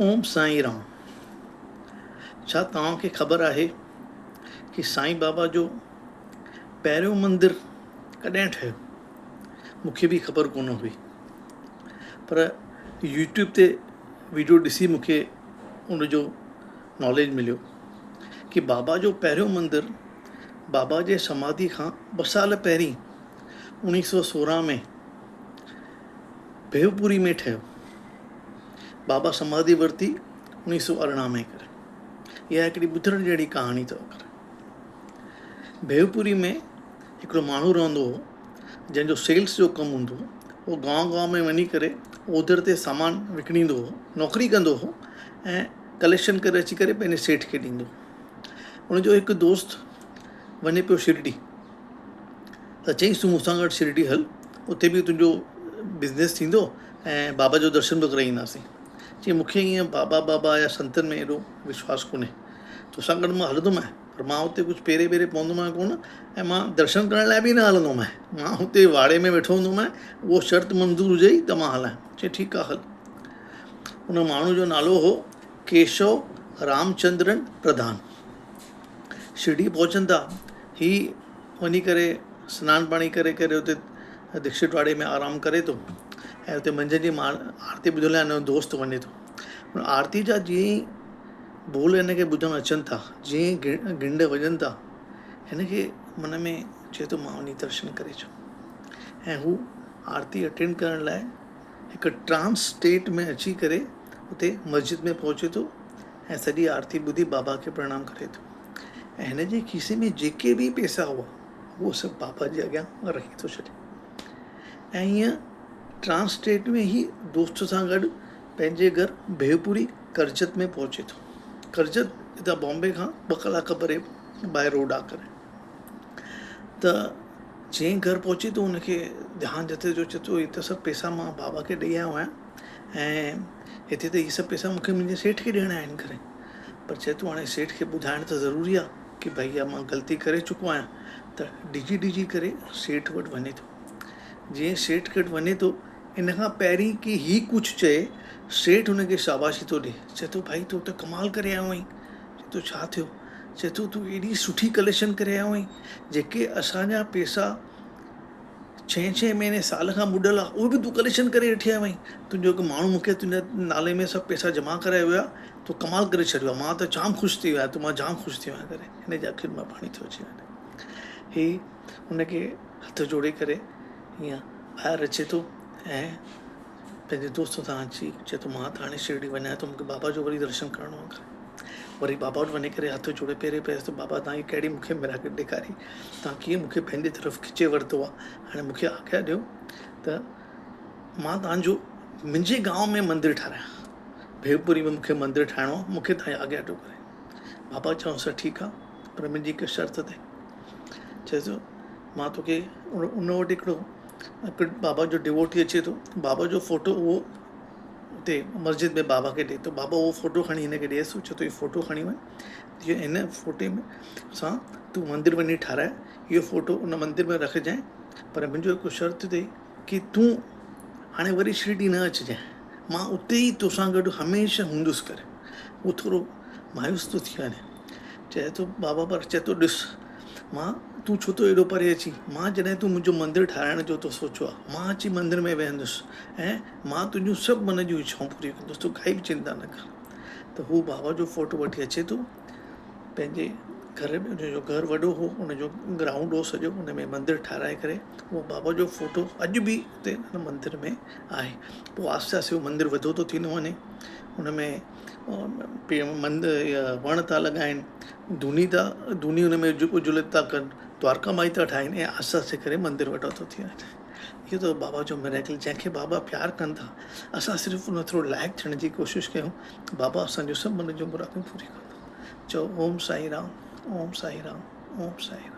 اوم سائين رام. ڇا توهان کي خبر آهي ڪي سائين بابا جو پهريون مندر ڪڏهن ٺهيو؟ مون کي به خبر ڪونه هئي پر يوٽيوب تي ويڊيو ڏسي مون کي ان جو ناليج مليو ڪي بابا جو پهريون مندر بابا جي سماڌي کان ٻه سال پهرين اوڻيهه سو سورهن ۾ ڀيوپوري ۾ ٺهيو. بابا سماڌي ورتي 1918 ۾ ڪري. اها هڪڙي ٻڌڻ جهڙي ڪهاڻي اٿو ڪري. ڀيوپوري ۾ هڪڙو ماڻهو رهندو هو جنهن جو سيلس جو ڪم هوندو هو. اهو گانو گانو ۾ وڃي ڪري اوڌر تي سامان وڪڻيندو هو، نوڪري ڪندو هو ۽ ڪليڪشن ڪري اچي ڪري پنهنجي سيٺ کي ڏيندو هو. ان جو هڪ دوست وڃي پيو شرڊي. ته چيائينس تون مون سان گڏ شرڊي هل اتي به تنهنجو بزنس ٿيندو ۽ بابا جو درشن به ڪرائي اينداسين. چيائين مون کي ائين بابا بابا يا سنتن ۾ ايڏو وشواس ڪونهي. توسان گڏ مان هلندومانء پر مان اتي ڪجهه پيري ٻيري پوندومانء ڪونه ۽ مان درشن ڪرڻ لاء به نه هلندومانء. مان اتي واڙي ۾ ويٺو هوندومانء اهو شرط منظور هجئي ته مان هلان. چيائين ٺيڪ آهي هل. ان ماڻهو جو نالو هو ڪيشو رامچندرن پرڌان. شرڊي پهچن ٿا هي وڃي ڪري سنان پاڻي ڪري ڪري اتي دڪشت واڙي ۾ آرام ڪري ٿو ۽ اتي منجهند جي آرتي ٻڌڻ لاء هن جو دوست وڃي ٿو ان آرتي جا جيئن ئي ٻول هن کي ٻڌڻ اچن ٿا جيئن ئي گهنڊ وڄن ٿا هن کي من ۾ چئي ٿو مان وڃي درشن ڪري اچان ۽ هو آرتي اٽينڊ ڪرڻ لاء هڪ ٽرانس اسٽيٽ ۾ اچي ڪري اتي مسجد ۾ پهچي ٿو ۽ سڄي آرتي ٻڌي بابا کي پرڻام ڪري ٿو ۽ هن جي کيسي ۾ جيڪي به پئسا هئا اهو سڀ بابا جي اڳيان رکي ٿو ڇڏي ۽ ائين ٽرانس اسٽيٽ ۾ هي دوست سان گڏ پنهنجي گهر ڀيوپوري ڪرجت ۾ پهچي ٿو. ڪرجت هتان بامبي کان ٻه ڪلاڪ پري باء روڊ آ ڪري ته جئين گهر پهچي ٿو ان کي ڌيان جتي جو چي ٿو هي ته سڀ پئسا مان بابا کي ڏئي آيو آهيان ۽ هتي ته هي سڀ پئسا مون کي منهنجي سيٺ کي ڏيڻا آهن ڪري پر چئي ٿو هاڻي سيٺ کي ٻڌائڻ ته ضروري آهي ڪي ڀئي اها مان غلطي ڪري چڪو آهيان ته ڊڄي ڊڄي ڪري سيٺ وٽ وڃي ٿو جيئن سيٺ وٽ وڃي ٿو ان کان پهرين ڪي هي ڪجهه چئي سيٺ هن کي شاباشي ٿو ڏي چئي ٿو ڀائي تون ته ڪمال ڪري آيو آهين چئي ٿو ڇا ٿيو چئي ٿو تون ايڏي سٺي ڪليڪشن ڪري آيو آهين جيڪي اسان جا پئسا ڇهين ڇهين مهيني سال کان ٻڏل آ اهي به تون ڪليڪشن ڪري وٺي آيو آهين تنهنجو هڪ ماڻهو مون کي تنهنجي نالي ۾ سڀ پئسا جمع ڪرائي ويو آهي تو ڪمال ڪري ڇڏيو آهي مان ته جام خوش ٿي ويو آهيان تو مان جام خوش ٿي ويو آهيان ڪري هن جي اکين مان پاڻي ٿو اچي وڃي هي هن کي هٿ جوڙي ڪري هيئن ٻاهر اچي ٿو ۽ پنهنجي دوست سان اچي چئي ٿو مان ته هاڻي شرڊي وڃان ٿو مون کي بابا جو وري درشن ڪرڻو آهي وري بابا وٽ وڃي ڪري هٿ جوڙي پيري پيس ته بابا توهان هي ڪهڙي مون کي ميراڪل ڏيکاري توهان ڪيئن مون کي پنهنجي طرف کچي ورتو آهي هاڻي مون کي آگيا ڏيو ته مان توهان جو منهنجي گانو ۾ مندر ٺارايان ڀيوپوري ۾ مون کي مندر ٺاهڻو آهي مون کي توهان جي آگيا ڏيو ڪري بابا چيس ٺيڪ آهي پر منهنجي هڪ شرط تي چئي ٿو مان توکي ان وٽ هڪڙو هڪ بابا جو ڊووٽي اچي ٿو بابا جو فوٽو اهو اتي مسجد ۾ بابا کي ڏئي ٿو بابا اهو فوٽو کڻي هن کي ڏئيس ٿو چئي ٿو هي فوٽو کڻي وڃ جيئن هن فوٽي ۾ سان تون مندر وڃي ٺاراء اهو فوٽو ان مندر ۾ رکجانء پر منهنجو هڪ شرط اٿئي ڪي تون هاڻي وري شرڊي نه اچجانء مان اتي ئي توسان گڏ هميشه هوندس ڪري هو ٿورو مايوس ٿو ٿي وڃي چئي ٿو بابا پر چئي ٿو ڏس مان تون ڇو ٿو ايڏو پري اچين؟ مان جڏهن تون منهنجو مندر ٺاهرائڻ جو تو سوچيو آهي، مان اچي مندر ۾ ويهندس ۽ مان تنهنجون سڀ من جون اڇائون پوريون ڪندس، تون ڪائي به چنتا نه ڪر. ته هو بابا جو فوٽو وٺي اچي ٿو، پنهنجي گهر ۾ ان جو گهر وڏو هو، ان جو گرائونڊ هو سڄو، ان ۾ مندر ٺاهرائي ڪري اهو بابا جو فوٽو اڄ به اتي ان مندر ۾ آهي. پوء آهستي آهستي اهو مندر وڌو ٿو ٿيندو وڃي، ان ۾ وڻ ٿا لڳائين، ڌوني ٿا ڌوني ان ۾ اجولت ٿا ڪن، دوارڪا مائي ٿا ٺاهين ۽ آهستي آهستي ڪري مندر وڏو ٿو ٿي وڃي. اهو اٿو بابا جو مريڪل جنهن کي بابا پيار ڪن ٿا. اسان صرف ان ٿورو لائق ٿيڻ جي ڪوشش ڪيون بابا اسان جون سڀ من جون مرادون پوري ڪندو. چئو اوم سائين رام اوم سائين رام اوم سائين رام.